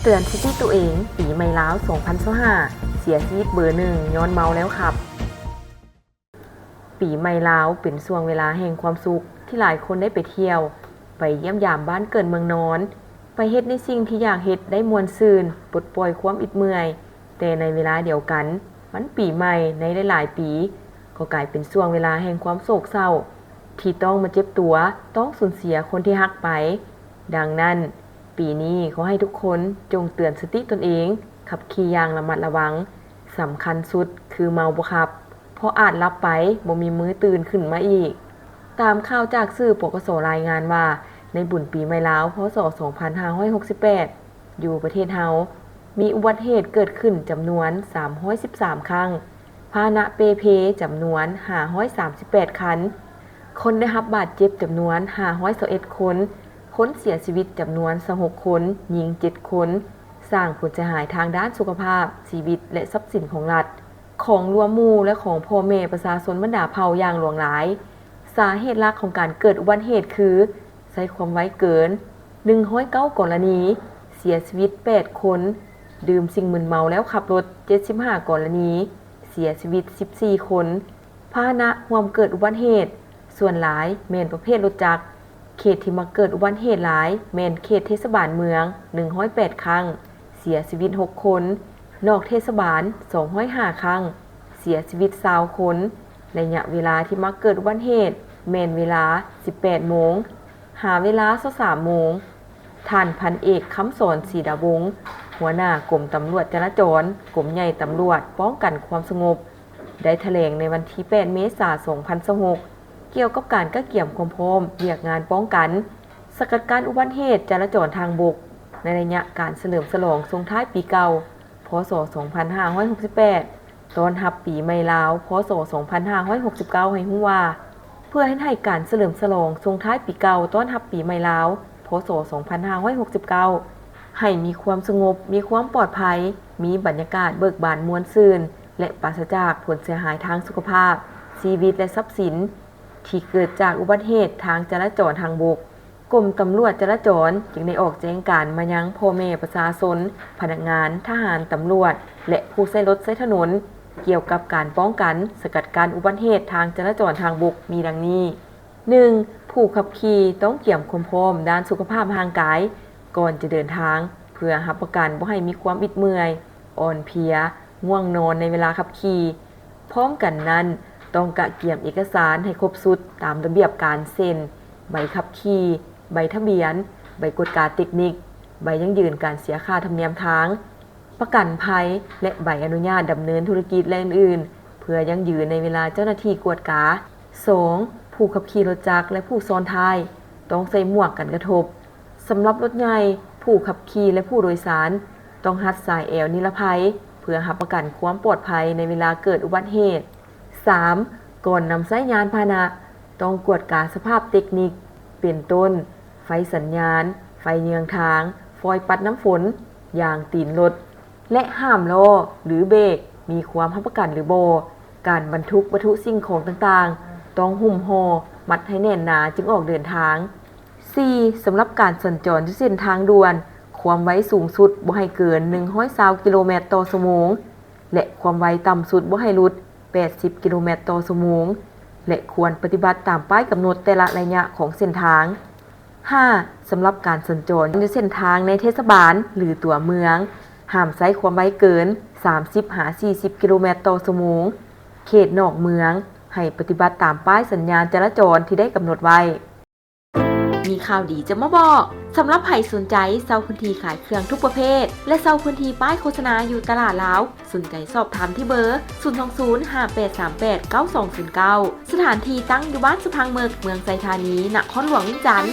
ເຕືອນສະຕິຕົວເອງ, ປີໃໝ່ລາວສອງພັນຊາວຫ້າ ເສຍຊີວິດເບີໜຶ່ງຍ້ອນເມົາແລ້ວຂັບ. ປີໃໝ່ລາວເປັນຊ່ວງເວລາແຫ່ງຄວາມສຸກທີ່ຫຼາຍຄົນໄດ້ໄປທ່ຽວ, ໄປຢ້ຽມຢາມບ້ານເກີດເມືອງນອນ, ໄປເຮັດໃນສິ່ງທີ່ຢາກເຮັດໄດ້ມ່ວນຊື່ນ, ປົດປ່ອຍຄວາມອິດເມື່ອຍ. ແຕ່ໃນເວລາດຽວກັນ, ວັນປີໃໝ່ໃນຫຼາຍໆປີ ກໍກາຍເປັນຊ່ວງເວລາແຫ່ງຄວາມໂສກເສົ້າ ທີ່ຕ້ອງມາເຈັບຕົວ, ຕ້ອງສູນເສຍຄົນທີ່ຮັກໄປ. ດັ່ງນັ້ນ, ປີນີ້ຂໍໃຫ້ທຸກຄົນຈົ່ງເຕືອນສະຕິຕົນເອງ, ຂັບຂີ່ຢ່າງລະມັດລະວັງ. ສຳຄັນສຸດຄືເມົາບໍ່ຂັບ, ເພາະອາດຫຼັບໄປບໍ່ມີມື້ຕື່ນຂຶ້ນມາອີກ. ຕາມຂ່າວຈາກສື່ ປກສ ລາຍງານວ່າ, ໃນບຸນປີໃໝ່ລາວ ພ.ສ. ສອງພັນຫ້າຮ້ອຍຫົກສິບແປດ ຢູ່ປະເທດເຮົາ ມີອຸບັດເຫດເກີດຂຶ້ນຈຳນວນສາມຮ້ອຍສິບສາມຄັ້ງ, ພາຫະນະເປ່ເພຈຳນວນຫ້າຮ້ອຍສາມສິບແປດຄັນ, ຄົນໄດ້ຮັບບາດເຈັບຈຳນວນຫ້າຮ້ອຍຊາວເອັດຄົນ, ຄົນເສຍຊີວິດຈຳນວນຊາວຫົກຄົນ, ຍິງເຈັດຄົນ, ສ້າງຜົນເສຍຫາຍທາງດ້ານສຸຂະພາບ, ຊີວິດ ແລະ ຊັບສິນຂອງລັດ, ຂອງລວມໝູ່ ແລະ ຂອງພໍ່ແມ່ປະຊາຊົນບັນດາເຜົ່າຢ່າງຫຼວງຫຼາຍ. ສາເຫດຫຼັກຂອງການເກີດອຸບັດເຫດຄື ໃຊ້ຄວາມໄວເກີນ ໜຶ່ງຮ້ອຍເກົ້າກໍລະນີ, ເສຍຊີວິດແປດຄົນ, ດື່ມສິ່ງມຶນເມົາແລ້ວຂັບລົດ ເຈັດສິບຫ້າກໍລະນີ, ເສຍຊີວິດສິບສີ່ຄົນ. ພາຫະນະຮ່ວມເກີດອຸບັດເຫດ ສ່ວນຫຼາຍແມ່ນປະເພດລົດຈັກ. ເຂດທີ່ມັກເກີດອຸບັດເຫດຫຼາຍແມ່ນເຂດເທດສະບານເມືອງ ໜຶ່ງຮ້ອຍແປດຄັ້ງ, ເສຍຊີວິດຫົກຄົນ, ນອກເທດສະບານ ສອງຮ້ອຍຫ້າຄັ້ງ, ເສຍຊີວິດຊາວຄົນ. ໄລຍະເວລາທີ່ມັກເກີດອຸບັດເຫດແມ່ນເວລາ ສິບແປດໂມງ ຫາເວລາ ຊາວສາມໂມງ. ທ່ານພັນເອກ ຄຳສອນ ສີດາວົງ ຫົວໜ້າກົມຕຳຫຼວດຈະລາຈອນ, ກົມໃຫຍ່ຕຳຫຼວດປ້ອງກັນຄວາມສະຫງົບ ໄດ້ຖະແຫຼງໃນວັນທີແປດ ເມສາ ສອງພັນຊາວຫົກ ກ່ຽວກັບການກະກຽມຄວາມພ້ອມວຽກງານປ້ອງກັນ ສະກັດກັ້ນອຸບັດເຫດຈະລາຈອນທາງບົກ ໃນໄລຍະການສະເຫຼີມສະຫຼອງສົ່ງທ້າຍປີເກົ່າ ພ.ສ. ສອງພັນຫ້າຮ້ອຍຫົກສິບແປດ ຕ້ອນຮັບປີໃໝ່ລາວ ພ.ສ. ສອງພັນຫ້າຮ້ອຍຫົກສິບເກົ້າ ໃຫ້ຮູ້ວ່າ ເພື່ອເຮັດໃຫ້ການສະເຫຼີມສະຫຼອງສົ່ງທ້າຍປີເກົ່າ ຕ້ອນຮັບປີໃໝ່ລາວ ພ.ສ. ສອງພັນຫ້າຮ້ອຍຫົກສິບເກົ້າ ໃຫ້ມີຄວາມສະຫງົບ, ມີຄວາມປອດໄພ, ມີບັນຍາກາດເບີກບານມ່ວນຊື່ນ ແລະ ປາສະຈາກຜົນເສຍຫາຍທາງສຸຂະພາບ, ຊີວິດ ແລະ ຊັບສິນ ທີ່ເກີດຈາກອຸບັດເຫດທາງຈະລາຈອນທາງບົກ. ກົມຕຳຫຼວດຈະລາຈອນຈຶ່ງໄດ້ອອກແຈ້ງການມາຍັງພໍ່ແມ່ປະຊາຊົນ, ພະນັກງານ, ທະຫານ, ຕຳຫຼວດ ແລະ ຜູ້ໃຊ້ລົດໃຊ້ຖະໜົນ ກ່ຽວກັບການປ້ອງກັນ, ສະກັດກັ້ນອຸບັດເຫດທາງຈະລາຈອນທາງບົກມີດັ່ງນີ້: ໜຶ່ງ ຜູ້ຂັບຂີ່ຕ້ອງກຽມຄວາມພ້ອມດ້ານສຸຂະພາບຮ່າງກາຍກ່ອນຈະເດີນທາງ ເພື່ອຮັບປະກັນບໍ່ໃຫ້ມີຄວາມອິດເມື່ອຍ, ອ່ອນເພຍ, ງ່ວງນອນໃນເວລາຂັບຂີ່. ພ້ອມກັນນັ້ນ, ຕ້ອງກະກຽມເອກະສານໃຫ້ຄົບຊຸດຕາມລະບຽບການ ເຊັ່ນ ໃບຂັບຂີ່, ໃບທະບຽນ, ໃບກວດກາເຕັກນິກ, ໃບຢັ້ງຢືນການເສຍຄ່າທຳນຽມທາງ, ປະກັນໄພ ແລະ ໃບອະນຸຍາດດຳເນີນທຸລະກິດ ແລະ ອື່ນໆ ເພື່ອຢັ້ງຢືນໃນເວລາເຈົ້າໜ້າທີ່ກວດກາ. ສອງ ຜູ້ຂັບຂີ່ລົດຈັກ ແລະ ຜູ້ຊ້ອນທ້າຍ ຕ້ອງໃສ່ໝວກກັນກະທົບ. ສຳລັບລົດໃຫຍ່, ຜູ້ຂັບຂີ່ ແລະ ຜູ້ໂດຍສານ ຕ້ອງຮັດສາຍແອວນິລະໄພ ເພື່ອຮັບປະກັນຄວາມປອດໄພໃນເວລາເກີດອຸບັດເຫດ. ສາມ ກ່ອນນຳໃຊ້ຍານພາຫະນະ ຕ້ອງກວດກາສະພາບເຕັກນິກ ເປັນຕົ້ນ ໄຟສັນຍານ, ໄຟເຍືອງທາງ, ຟອຍປັດນ້ຳຝົນ, ຢາງຕີນລົດ ແລະ ຫ້າມລໍ້ ຫຼື ເບຣກ ມີຄວາມຮັບປະກັນ ຫຼື ບໍ່, ການບັນທຸກວັດຖຸສິ່ງຂອງຕ່າງໆ ຕ້ອງຫຸ້ມຫໍ່ມັດໃຫ້ແໜ້ນໜາຈຶ່ງອອກເດີນທາງ. ສີ່ ສຳລັບການສັນຈອນຢູ່ເສັ້ນທາງດ່ວນ, ຄວາມໄວສູງສຸດບໍ່ໃຫ້ເກີນ ໜຶ່ງຮ້ອຍຊາວ ກິໂລແມັດຕໍ່ຊົ່ວໂມງ ແລະ ຄວາມໄວຕ່ຳສຸດບໍ່ໃຫ້ຫຼຸດ ແປດສິບ ກິໂລແມັດຕໍ່ຊົ່ວໂມງ ແລະ ຄວນປະຕິບັດຕາມປ້າຍກຳນົດແຕ່ລະໄລຍະຂອງເສັ້ນທາງ. ຫ້າ ສຳລັບການສັນຈອນຢູ່ເສັ້ນທາງໃນເທດສະບານ ຫຼື ຕົວເມືອງ, ຫ້າມໃຊ້ຄວາມໄວເກີນ ສາມສິບ ຫາ ສີ່ສິບ ກິໂລແມັດຕໍ່ຊົ່ວໂມງ. ເຂດນອກເມືອງ, ໃຫ້ປະຕິບັດຕາມປ້າຍສັນຍານຈະລາຈອນທີ່ໄດ້ກຳນົດໄວ້. ມີຂ່າວດີຈະມາບອກ. ສຳລັບໃຜສົນໃຈເຊົ່າພື້ນທີ່ຂາຍເຄື່ອງທຸກປະເພດ ແລະ ເຊົ່າພື້ນທີ່ປ້າຍໂຄສະນາຢູ່ຕະຫຼາດລາວ, ສົນໃຈສອບຖາມທີ່ເບີ ສູນສອງສູນ ຫ້າແປດສາມແປດ ເກົ້າສອງສູນເກົ້າ. ສະຖານທີ່ຕັ້ງຢູ່ບ້ານສະພັງເມິກ, ເມືອງໄຊທານີ, ນະຄອນຫຼວງວຽງຈັນ.